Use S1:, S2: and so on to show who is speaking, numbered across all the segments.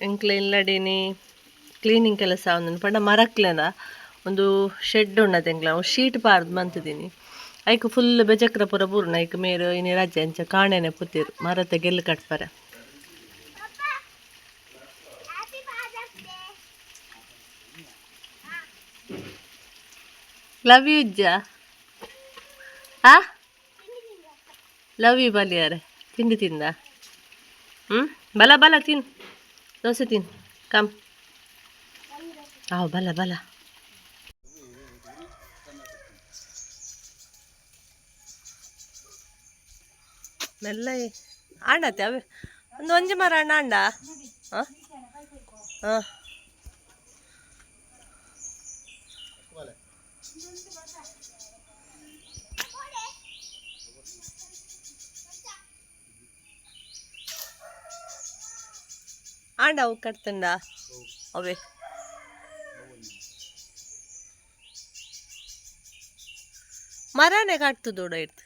S1: ಎಂಕ್ಲೆ ಇಲ್ಲಡಿನಿ cleaning ಕೆಲಸ ಆವೊಂದುಂಡು ಪಂಡ ಮರಕ್ಲೆನ ಉಂದು ಶೆಡ್ ಉಂಡತೆ ಎಂಕ್ಲ ಅವು ಶೀಟ್ ಪಾರ್ದ್ ಮಂತಿದ್ದೀನಿ. ಐಕ್ ಫುಲ್ ಬೆಜಕ್ರ ಪೂರ ಬೂರ್ನ ಐಕ್ ಮೇರು ಇನಿ ರಜೆ ಅಂಚ ಕಾಣೆನೆ ಪುತೀರ್ ಮರತ ಗೆಲ್ಲು ಕಟ್ಪರೆ. ಲವ್ you ಇಜ್ಜ ಆ ಲವ್ you ಬಲಿಯಾರೆ ತಿಂಡಿ ತಿಂದ. ಹ್ಞೂ ಬಲ ಬಲ ತಿನ್ ದೋಸೆ ತಿನ್ ಕಮ್ ಆವು ಬಲ ಬಲ. ಮೆಲ್ಲ ಆಂಡತೆ ಅವೇ ಒಂದು ಒಂಜಿ ಮರ ಅಣ್ಣ ಅಂಡ. ಹಾಂ ಹಾಂ ಆಂಡ ಅವು ಕಟ್ತಂಡ ಅವೇ ಮರನೇ ಕಟ್ತದೋಡ ಇರ್ತು.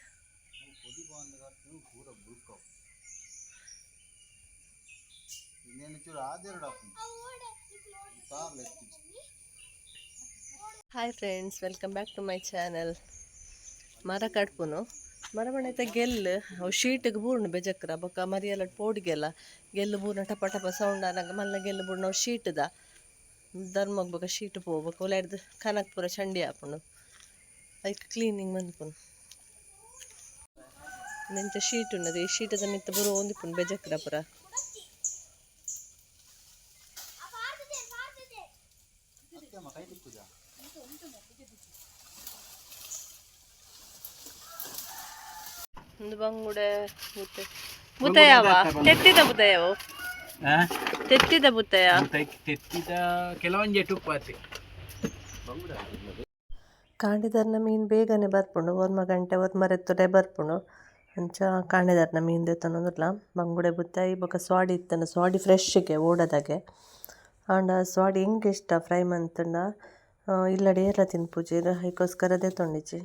S1: Hi friends, welcome back to my channel. ಮರ ಕಡ್ಪುನು ಮರ ಬಣ್ಣೈತ ಗೆಲ್ಲು ಅವು ಶೀಟಿಗೆ ಬೂರ್ಣ ಬೆಜಕ್ರ ಬೊಕ್ಕ ಮರಿಯಲ್ಲ ಪೋಡಿಗೆಲ್ಲ ಗೆಲ್ಲು ಬೂರ್ಣ ಟಪ ಟಪ ಸೌಂಡ್ ಆನಗ ಮಲ್ಲ ಗೆಲ್ಲು ಬೂರ್ಣ ಅವು ಶೀಟ್ದ ಧರ್ಮಗ್ ಬೊಕ ಶೀಟ್ ಪೋಬೇಕು ಒಲೆ ಕನಕ್ ಪೂರ ಚಂಡಿ ಆಪುಂಡು. ಐಕ್ ಕ್ಲೀನಿಂಗ್ ಮನ್ಪುನು ನೆಂಚ ಶೀಟ್ ಉನ್ನದು ಈ ಶೀಟದ ಮಿತ್ತ ಬರೋ ಒಂದಿಪ್ಪುಂಡು ಬೆಜಕ್ರ ಪೂರ. ಒಂದು ಬಂಗುಡೆ ಬುತ್ತೆ ಬುತ್ತಯಾವ ತೆತ್ತಿದ ಬುತ್ತಯಾವು ತೆತ್ತಿದ ಬುತ್ತಯ
S2: ತೆತ್ತಿದ ಕೆಲವೊಂಜೆ ಟುಪ್ಪಾತಿ.
S1: ಕಾಂಡೆದರ್ನ ಮೀನು ಬೇಗನೆ ಬರ್ಪುಂಡು, ಒರ್ಮ ಗಂಟೆ ಒರ್ಮರೆತ್ತುಡೆ ಬರ್ಪುಂಡು. ಅಂಚ ಕಾಂಡೆದರ್ನ ಮೀನು ದೆತ್ತೊಂದುಲ್ಲ ಬಂಗುಡೆ ಬುತ್ತಾಯಿ ಬೊಕ ಸ್ವಾಡಿ ಇತ್ತಂಡ ಸ್ವಾಡಿ ಫ್ರೆಶ್ಗೆ ಓಡದಾಗೆ. ಆಂಡ ಸ್ವಾಡಿ ಎಂಕ್ ಇಷ್ಟ ಫ್ರೈ ಮಂತುಂಡ ಇಲ್ಲಡೆ ಏರ್ಲ ತಿನ್ಪುಜೆರ್ ಐಕೋಸ್ಕರ ದೆತ್ತೊಂಡಿಜಿ.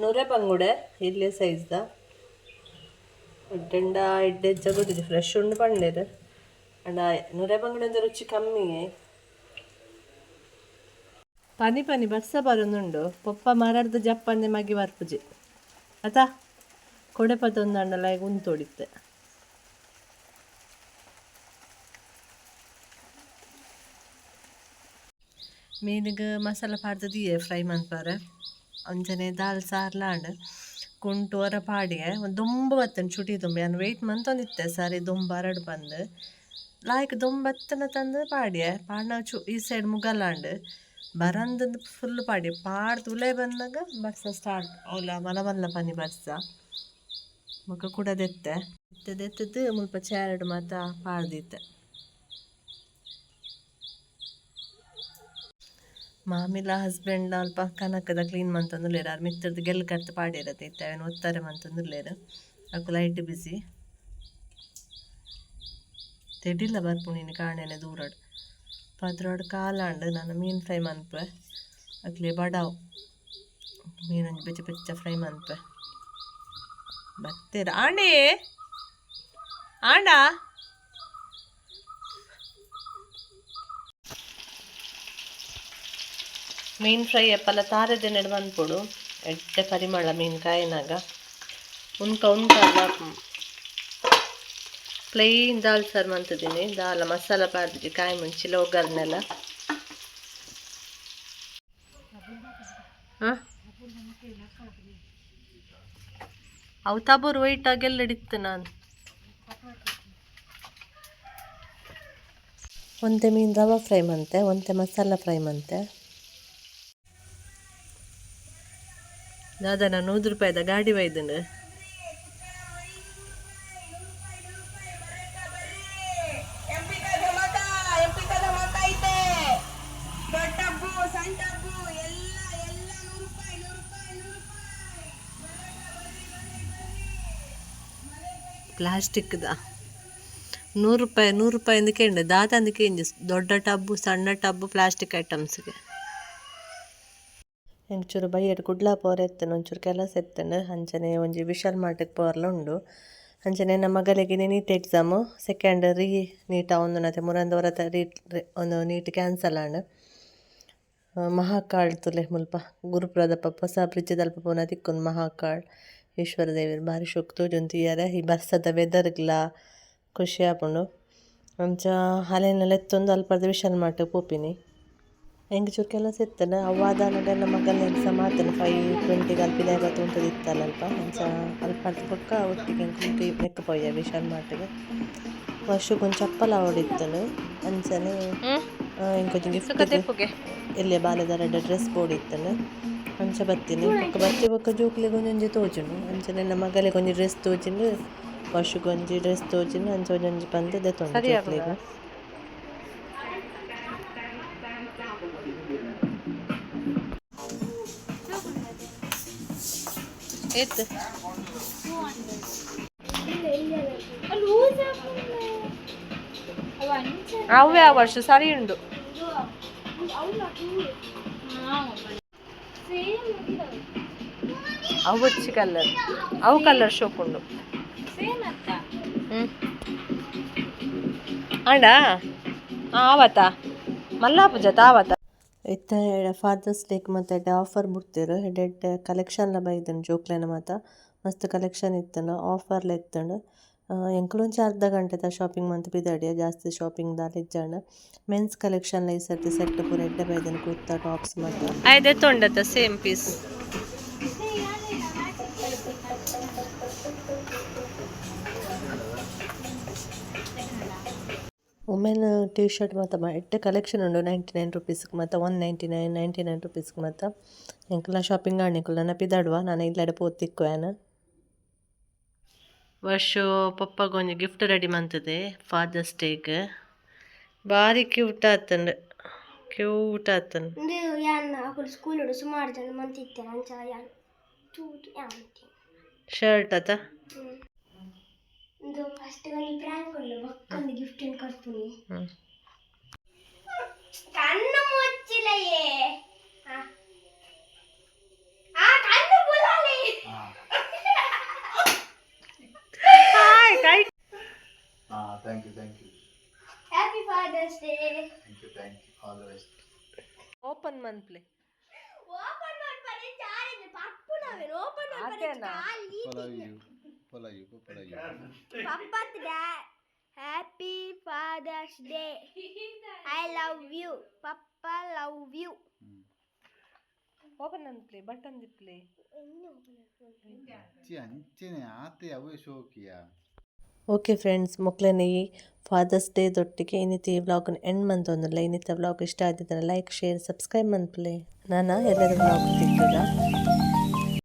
S1: ನೂರೆ ಬಂಗುಡೆ ಇಲ್ಲೇ ಸೈಜ್ದ ಎಡ್ಡೆಂಡ ಎಡ್ಡೆ ಜಗುದಿಜಿ ಫ್ರೆಶ್ ಉಂಡು ಪಂಡೆರ್. ಆಂಡ ನೂರೆ ಬಂಗುಡೆ ಒಂಜಿ ರುಚಿ ಕಮ್ಮಿ. ಪನಿ ಪನಿ ಬರ್ಸ ಬರೊಂದುಂಡು. ಪೊಪ್ಪ ಮರಡ್ದ್ ಜಪ್ಪಂದೆ ಮಗಿ ಬರ್ಪುಜಿ ಅತ ಕೊಡೆ ಪತ್ತೊಂದಾಂಡಲ ಉಂತೊಡಿತ್ತೆ. ಮೀನಿಗೆ ಮಸಾಲ ಪಾಡ್ದ್ ದೀಯೆ ಫ್ರೈ ಮನ್ಪರೆ. ಅಂಚನೆ ದಾಲ್ ಸಾರ್ಲ ಆಂಡ್. ಕುಂಟು ಒರ ಪಾಡಿಯೆ ಒಂದ್ ದೊಂಬು ಬತ್ತುಂಡು ಚುಟಿ ದೊಂಬು ಯಾನ್ ವೇಟ್ ಮಂತೊಂದಿತ್ತೆ ಸರಿ ದೊಂಬು ಬರಡ್ ಪಂದ್. ಲಾಯ್ಕ್ ದೊಂಬು ಬತ್ತನ ತಂದು ಪಾಡಿಯೆ ಪಾಡ್ನ ಚು ಈ ಸೈಡ್ ಮುಗಲಾಂಡ್ ಬರಂದ್ ಫುಲ್ ಪಾಡಿಯೆ ಪಾಡ್ದ್ ಉಲಯಿ ಬನ್ನಗ ಬರ್ಸ ಸ್ಟಾರ್ಟ್ ಅವ್ಲ ಮಲ್ಲ ಮಲ್ಲ ಪನಿ ಬರ್ಸ ಬೊಕ ಕುಡ ದೆತ್ತೆ ಇತ್ತೆ ದೆತ್ತುದು ಮುಲ್ಪ ಚೇರ್ಡ್ ಮಾತ ಪಾಡ್ದಿತ್ತೆ. ಮಾಮಿಲ ಹಸ್ಬೆಂಡ್ ಅಲ್ಪ ಕನಕದ ಕ್ಲೀನ್ ಮಂತೊಂದುಲ್ಲೆರ್ ಆರ್ ಮಿತ್ತರ್ದ್ ಗೆಲ್ಲ್ ಕರ್ತ್ ಪಾಡ್ಯೆರ್ ಇತ್ತೆ ಅವೆನ್ ಒತ್ತಾರೆ ಮಂತೊಂದುಲ್ಲೆರ್ ಅಕುಲು ಐಟ್ ಬಿಸಿ. ತೆಡಿಲ ಬರ್ಪುಂಡು ಇನಿ ಕಾಣೆನೆ ದೂರಡ್ 12 ಕಾಲಾಂಡ್ ನನ ಮೀನ್ ಫ್ರೈ ಮನ್ಪುವೆ ಅಕ್ಲೆ ಬಡಾವ್ ಮೀನ್ ಒಂಜಿ ಬೆಚ್ಚ ಬೆಚ್ಚ ಫ್ರೈ ಮನ್ಪುವೆ ಬತ್ತೆರ್ ಆಂಡಿ ಆಂಡ. ಮೀನ್ ಫ್ರೈ ಅಪ್ಪಲ ತಾರೆದೆಣ್ಣೆಡ್ ಮನ್ಪೊಡು ಎಡ್ಡೆ ಪರಿಮಳ ಮೀನ್ ಕಾಯಿನಾಗ ಉನ್ಕ ಉನ್ಕ ಪ್ಲೈನ್ ದಾಲ್ ಸಾರು ಮಂತಿದ್ದೀನಿ. ದಾಲ ಮಸಾಲ ಪಾಡ್ದಿಜಿ ಕಾಯಿ ಮುಂಚಿಲ ಒಗ್ಗರ್ನೆಲ್ಲ. ಹಾಂ ಅವು ತಬೂರು ವೈಟ್ ಆಗೆಲ್ಲಡಿತ್ತು ನಾನು. ಒಂತೆ ಮೀನು ರವೆ ಫ್ರೈ ಮಂತೆ ಒಂತೆ ಮಸಾಲ ಫ್ರೈ ಮಂತೆ. ದಾದನ 100 ರೂಪಾಯಿದ ಗಾಡಿ ಬೈದುಂಡು. ಪ್ಲಾಸ್ಟಿಕ್ದ 100 ರೂಪಾಯಿ 100 ರೂಪಾಯಿ ಅಂದಕ್ಕೆ ದಾದ ಅಂದಕ್ಕೆ ದೊಡ್ಡ ಟಬ್ಬು ಸಣ್ಣ ಟಬ್ಬು ಪ್ಲಾಸ್ಟಿಕ್ ಐಟಮ್ಸ್ಗೆ. ಎಂಚೂರು ಬಯ್ಯಡ್ ಕುಡ್ಲ ಪೋರೆ ಇತ್ತುಂಡು ಒಂಚೂರು ಕೆಲಸ ಇತ್ತುಂಡು. ಅಂಚನೆ ಒಂಜಿ ವಿಶಾಲ್ ಮಾರ್ಟಿಗೆ ಪೋರ್ಲ ಉಂಡು. ಅಂಚನೆ ನಮ್ಮ ಮಗಲಿಗೆ ನೀಟ್ ಎಕ್ಸಾಮು ಸೆಕೆಂಡ್ ರೀ ನೀಟ್ ಆವೊಂದುಂಡು ಮುರಂದ ಒರತ ರೀ ಒಂದು ನೀಟ್ ಕ್ಯಾನ್ಸಲ್ ಆಂಡ್. ಮಹಾಕಾಳ್ ತೂಲೆ ಮುಲ್ಪ ಗುರುಪುರದಲ್ಪ ಪೊಸ ಬ್ರಿಡ್ಜ್ ದಲ್ಪ ಪೋನ ತಿಕ್ಕುಂಡು ಮಹಾಕಾಳ್ ಈಶ್ವರ ದೇವೆರ್ ಬಾರಿ ಶೋಕು ತೋಜುಂಡು ತೂಯೆರೆ ಈ ಬರ್ಸದ ವೆದರ್ಗ್ಲ ಖುಷಿ ಆಪುಂಡು. ಅಂಚ ಅಲೆನ್ ಲೆತ್ತೊಂದು ಅಲ್ಪರ್ದ್ ವಿಶಾಲ್ ಮಾರ್ಟ್ ಪೋಪಿನಿ. ಎಂಕ್ ಚೂರು ಕೆಲಸ ಇತ್ತುಂಡು ಅವು ಆದಾನಗ ಎನ್ನ ಮಗಲ್ನ ಎಕ್ಸಾಮ್ ಆತುಂಡು 5:20 ಅಲ್ಪ ಪಿದಾಯಿ ಬತ್ತ್ ಉಂತುದಿತ್ತಲ್ ಅಲ್ಪ. ಅಂಚ ಅಲ್ಪರ್ದ್ ಬೊಕ್ಕ ಒಟ್ಟಿಗೆ ಎಂಕುಲು ನೆಕ್ಕ್ ಪೋಯ ವಿಶಾಲ್ ಮಾರ್ಟ್ಗ್. ವರ್ಷಗೊಂಜಿ ಚಪ್ಪಲ್ ಆವೊಡಿತ್ತುಂಡು ಅಂಚನೆ ಎಂಕೊಂಜಿ ಗಿಫ್ಟ್ ಎಲ್ಯ ಬಾಲೆದ ರಡ್ಡ್ ಡ್ರೆಸ್ ಬೋಡಿತ್ತುಂಡು ಅಂಚ ಬತ್ತಿನಿ. ಬೊಕ್ಕ ಬತ್ತಿ ಬೊಕ್ಕ ಜೋಕ್ಲೆಗ್ ಒಂಜೊಂಜಿ ತೋಜುಂಡು. ಅಂಚನೆ ಎನ್ನ ಮಗಲೆಗ್ ಒಂಜಿ ಡ್ರೆಸ್ ತೋಜಿಂಡು, ವರ್ಷಗೊಂಜಿ ಡ್ರೆಸ್ ತೋಜಿಂಡು, ಅಂಚ ಒಂಜೊಂಜಿ ಪಂದ್ ದೆತೊಂಡೆ ಜೋಕ್ಲೆಗ್. ಏತ್? ಅವೇ ಆ ವರ್ಷ ಸರಿ ಉಂಡು. ಅವು ಬೊಚ್ಚಿ ಕಲರ್, ಅವು ಕಲರ್ ಶೋಕ್ ಉಂಡು. ಹ್ಮ್ ಆಂಡ ಆವತ ಮಲ್ಲಾಪುಜತ ಆವತ. ಇತ್ತೆ ಫಾದರ್ಸ್ ಡೇಕ್ ಮಾತ ಎಡ್ಡೆ ಆಫರ್ ಬುಡ್ತೆರ್. ಎಡ್ಡೆ ಎಡ್ಡೆ ಕಲೆಕ್ಷನ್ಲ ಬೈದ್ಂಡ್. ಜೋಕ್ಲೆನ ಮಾತ ಮಸ್ತ್ ಕಲೆಕ್ಷನ್ ಇತ್ತ್ಂಡ್, ಆಫರ್ಲ ಇತ್ತ್ಂಡ್. ಎಂಕುಲು ಒಂಜಿ ಅರ್ಧ ಗಂಟೆದ ಶಾಪಿಂಗ್ ಮಂತ್ ಪಿದಡಿಯ, ಜಾಸ್ತಿ ಶಾಪಿಂಗ್ ದಾಲ ಇಜ್ಜಾಂಡ್. ಮೆನ್ಸ್ ಕಲೆಕ್ಷನ್ ಈ ಸರ್ತಿ ಸೆಟ್ ಪೂರ ಎಡ್ಡೆ ಬೈದ್ಂಡ್, ಕುರ್ತಾ ಟಾಪ್ಸ್ ಮಾತ. ಆಯ್ ದೆತ್ತೊಂಡತ್ತ same piece. Women tee shirt ಮಾತ ಎಡ್ಡೆ ಕಲೆಕ್ಷನ್ ಉಂಡು. 99 ರುಪೀಸ್ ಮಾತ, 199, 99 ರುಪೀಸ್ ಮಾತ. ಎಂಕಲ್ನ ಶಾಪಿಂಗ್ ಆಂಡ್, ಎಂಕುಲು ನನ ಪಿದಾಡುವ. ನನ ಇಲ್ಲಡೆ ಪೋದು ತಿಕ್ಕುವ. ವರ್ಷ ಪಪ್ಪಗ್ ಒಂಜಿ ಗಿಫ್ಟ್ ರೆಡಿ ಮಂತುದೆ ಫಾದರ್ಸ್ ಡೇಗ್. ಬಾರಿ ಕ್ಯೂಟ್ ಆತುಂಡು, ಕ್ಯೂಟ್ ಆತುಂಡು.
S3: ಉಂದು ಯಾನ್ ಅಕುಲು ಸ್ಕೂಲ್ ಸುಮಾರು ಜನ ಮಂತಿತ್ತೆರ್, ಅಂಚ ಯಾನ್ ತೂದು ಯಾನ್.
S1: ಶರ್ಟ್ ಅತ?
S3: ಉಂದು ಫಸ್ಟ್ ಒಂಜಿ ಪ್ರಾಂಕ್ ಉಂಡು, ಬೊಕ್ಕ ಒಂದು ಗಿಫ್ಟ್ ಕೊರ್ಪುನಿ. ಕಣ್ಣು ಮುಚ್ಚಿಲಯೇ. ಆ ಕಣ್ಣು ಬುಲಾಲೆ.
S1: ಹಾಯ್ ಕೈ.
S4: Thank you, thank you.
S3: Happy Father's Day.
S4: Thank you, thank you, all the best.
S1: Open ಮನ್ಪ್ಲೆ.
S3: ಓಪನ್ ಮಲ್ಪರೆ ಚಾಲೆಂಜ್ ಪಪ್ಪುನವೆ ಓಪನ್ ಮಲ್ಪರೆ.
S1: ಆತೇನಾ?
S3: ಖಾಲಿ.
S4: Palayu, palayu, palayu.
S3: ಪಪ್ಪತ್ Happy Father's Day, I love you papa, love you.
S1: Open ಮನ್ಪ್ಲೆ, button ದಿಪ್ಲೆ.
S4: ಅಂಚೆನೆ ಆತೆ ಅವೇ ಶೋಕಿಯ.
S1: Okay friends, ಮೊಕ್ಲೆನ ಈ ಫಾದರ್ಸ್ ಡೇ ದೊಟ್ಟಿಗೆ ಇನ್ನಿತಿ ಈ ವ್ಲಾಗ್ನ ಎಂಡ್ ಮಂತೊಂದುಲ್ಲ. ಇನ್ನಿತ ವ್ಲಾಗ್ ಇಷ್ಟ ಆದಿತ್ತಂಡ ಲೈಕ್, ಶೇರ್, ಸಬ್ಸ್ಕ್ರೈಬ್ ಮನ್ಪುಲೆ. ನಾನು ಎಲ್ಲದ ವ್ಲಾಗ್ ತಿಕ್ಕುದ.